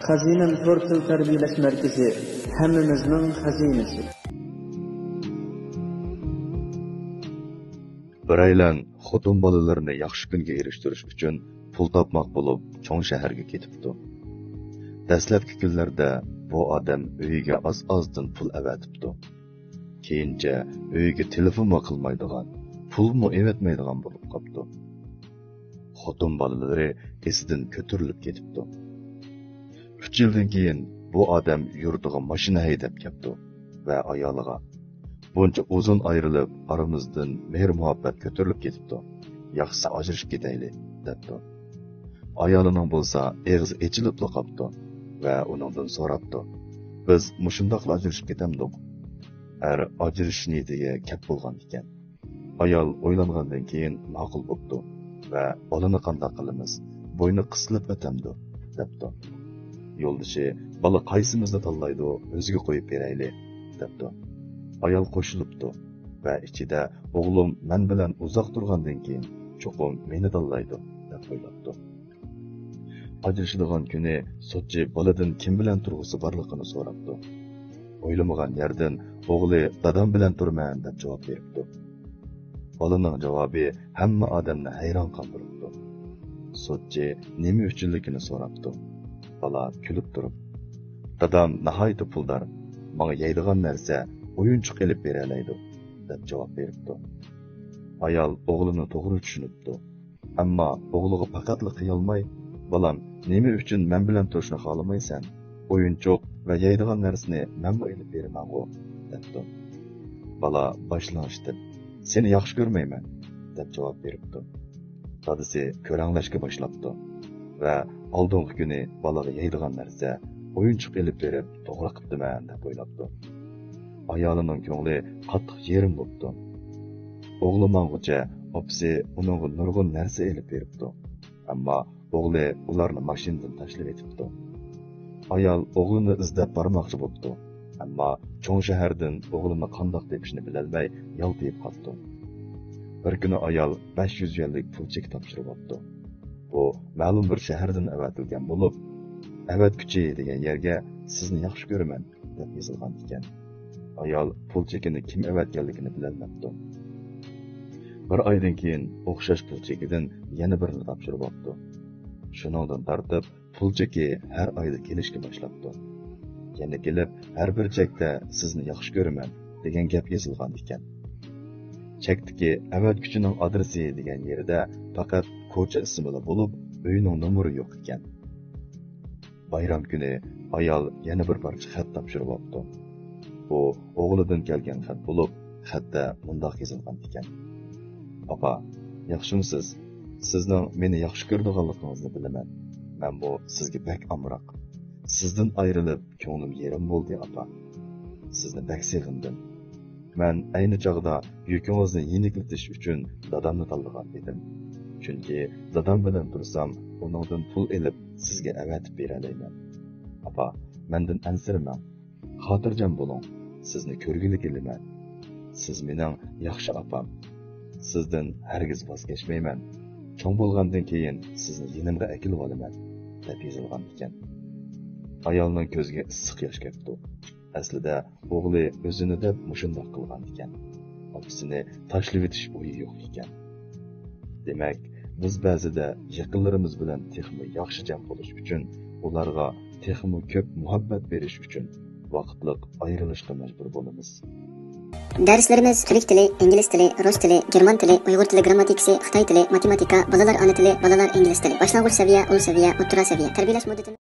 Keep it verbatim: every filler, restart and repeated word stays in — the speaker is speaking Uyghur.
خەزىنەم تور تىل تەربىيەلەش مەركىزى، ھەممىمىزنىڭ خەزىنىسى. بىرەيلەن خوتۇن بالىلىرىنى ياخشى كۈنگە ئېرىشتۈرۈش ئۈچۈن پۇل تاپماق بولۇپ، چوڭ شەھەرگە كېتىپتۇ. دەسلەپكى كۈنلەردە بۇ ئادەم ئۆيىگە ئاز-ئازدىن پۇل ئەۋەتىپتۇ. كېيىنچە ئۆيىگە تېلېفونمۇ قىلمايدىغان، پۇلمۇ ئەۋەتمەيدىغان بولۇپ قاپتۇ. خوتۇن بالىلىرى ئېسىدىن كۆتۈرۈلۈپ كېتىپتۇ. ئۈچ يىلدىن كېيىن بۇ ئادەم يۇرتىغا ماشىنا ھەيدەپ كەپتۇ ۋە ئايالىغا، «بۇنچە ئۇزۇن ئايرىلىپ، ئارىمىزدىن مېھىر-مۇھەببەت كۆتۈرۈلۈپ كېتىپتۇ. ياخشىسى ئاجرىشىپ كېتەيلى» دەپتۇ. ئايالىنىڭ بولسا ئېغىزى ئېچىلىپلا قاپتۇ ۋە ئۇنىڭدىن سوراپتۇ، «بىز مۇشۇنداقلا ئاجرىشىپ كېتەمدۇق؟» ئەر ئاجرىشىش نىيىتىگە كەپ بولغان ئىكەن. ئايال ئويلانغاندىن كېيىن ماقۇل بوپتۇ ۋە «بالىنى قانداق قىلىمىز؟ بوينى قىسىلىپ ئۆتەمدۇ؟» دەپتۇ. يولدىشى، «بالا قايسىمىزنى تاللايدۇ، ئۆزىگە قويۇپ بېرەيلى» دەپتۇ. ئايال قوشۇلۇپتۇ ۋە ئىچىدە، «ئوغلۇم مەن بىلەن ئۇزاق تۇرغاندىن كېيىن چوقۇم مېنى تاللايدۇ» دەپ ئويلاپتۇ. ئاجرىشىدىغان كۈنى سوتچى بالىدىن كىم بىلەن تۇرغۇسى بارلىقىنى سوراپتۇ. ئويلىمىغان يەردىن ئوغلى «دادام بىلەن تۇرىمەن» دەپ جاۋاب بېرىپتۇ. بالىنىڭ جاۋابى ھەممە ئادەمنى ھەيران قالدۇرۇپتۇ. سوتچى نېمە ئۈچۈنلۈكىنى سوراپتۇ. بالا كۈلۈپ تۇرۇپ، «دادام ناھايىتى پۇلدار، ماڭا يەيدىغان نەرسە، ئويۇنچۇق ئېلىپ بېرەلەيدۇ» دەپ جاۋاب بېرىپتۇ. ئايال ئوغلىنى توغرا چۈشىنىپتۇ. ئەمما ئوغلىغا پەقەتلا قىيالماي، «بالام، نېمە ئۈچۈن مەن بىلەن تۇرۇشنى خالىمايسەن؟ ئويۇنچۇق ۋە يەيدىغان نەرسىنى مەنمۇ ئېلىپ بېرىمەنغۇ» دەپتۇ. بالا باش لىڭشىتىپ، «سېنى ياخشى كۆرمەيمەن» دەپ جاۋاب بېرىپتۇ. دادىسى كۆرەڭلەشكە باشلاپتۇ ۋە ئالدىنقى كۈنى بالىغا يەيدىغان نەرسە، ئويۇنچۇق ئېلىپ بېرىپ، «توغرا قىپتىمەن» دەپ ئويلاپتۇ. ئايالىنىڭ كۆڭلى قاتتىق يېرىم بوپتۇ. ئوغلى ماڭغۇچە ئاپىسى ئۇنىڭغا نۇرغۇن نەرسە ئېلىپ بېرىپتۇ. ئەمما ئوغلى ئۇلارنى ماشىنىدىن تاشلىۋېتىپتۇ. ئايال ئوغلىنى ئىزدەپ بارماقچى بوپتۇ. ئەمما چوڭ شەھەردىن ئوغلىنى قانداق تېپىشنى بىلەلمەي يالتىيىپ قاپتۇ. بىر كۈنى ئايال بەش يۈز يۈەنلىك پۇل چېكى تاپشۇرۇۋاپتۇ. بۇ مەلۇم بىر شەھەردىن ئەۋەتىلگەن بولۇپ، «ئەۋەتكۈچى دېگەن يەرگە سىزنى ياخشى كۆرىمەن» دەپ يېزىلغان ئىكەن. ئايال پۇل چېكىنى كىم ئەۋەتكەنلىكىنى بىلەلمەپتۇ. بىر ئايدىن كېيىن ئوخشاش پۇل چېكىدىن يەنە بىرنى تاپشۇرۇۋاپتۇ. شۇنىڭدىن تارتىپ پۇل چېكى ھەر ئايدا كېلىشكە باشلاپتۇ. يەنە كېلىپ، ھەر بىر چەكتە «سىزنى ياخشى كۆرىمەن» دېگەن گەپ يېزىلغان ئىكەن. چەكتىكى «ئەۋەتكۈچىنىڭ ئادرېسى» دېگەن يېرىدە پەقەت كوچا ئىسمىلا بولۇپ، ئۆينىڭ نومۇرى يوق ئىكەن. بايرام كۈنى ئايال يەنە بىر پارچە خەت تاپشۇرۇۋاپتۇ. بۇ ئوغلىدىن كەلگەن خەت بولۇپ، خەتتە مۇنداق يېزىلغان ئىكەن: «ئاپا، ياخشىمۇسىز؟ سىزنىڭ مېنى ياخشى كۆرىدىغانلىقىڭىزنى بىلىمەن. مەنمۇ سىزگە بەك ئامراق. سىزدىن ئايرىلىپ، كۆڭلۈم يېرىم بولدى، ئاپا. سىزنى بەك سېغىندىم. مەن ئەينى چاغدا يۈكىڭىزنى يېنىكلىتىش ئۈچۈن دادامنى تاللىغان ئىدىم. چۈنكى دادام بىلەن تۇرسام، ئۇنىڭدىن پۇل ئېلىپ، سىزگە ئەۋەتىپ بېرەلەيمەن. ئاپا، مەندىن ئەنسىرىمەڭ. خاتىرجەم بولۇڭ، سىزنى كۆرگىلى كېلىمەن. سىز مېنىڭ ياخشى ئاپام. سىزدىن ھەرگىز ۋاز كەچمەيمەن. چوڭ بولغاندىن كېيىن سىزنى يېنىمغا ئەكېلىۋالىمەن» دەپ يېزىلغان ئىكەن. ئايالنىڭ كۆزىگە ئىسسىق ياش كەپتۇ. ئەسلىدە ئوغلى ئۆزىنى دەپ مۇشۇنداق قىلغان ئىكەن. ئاپىسىنى تاشلىۋېتىش ئويى يوق ئىكەن. دېمەك، بىز بەزىدە يېقىنلىرىمىز بىلەن تېخىمۇ ياخشى جەم بولۇش ئۈچۈن، ئۇلارغا تېخىمۇ كۆپ مۇھەببەت بېرىش ئۈچۈن ۋاقىتلىق ئايرىلىشقا مەجبۇر بولىمىز. دەرسلىرىمىز تۈرك تىلى، ئىنگلىز تىلى، رۇس تىلى، گېرمان تىلى، ئۇيغۇر تىلى گرامماتىكىسى، خىتاي تىلى، ماتېماتىكا، بالىلار ئانا تىلى، بالىلار ئىنگلىز تىلى، باشلانغۇچ سەۋىيە، ئۇل سەۋىيە، ئوتتۇرا سەۋىيە، تەربىيەلەش مۇددىتىنى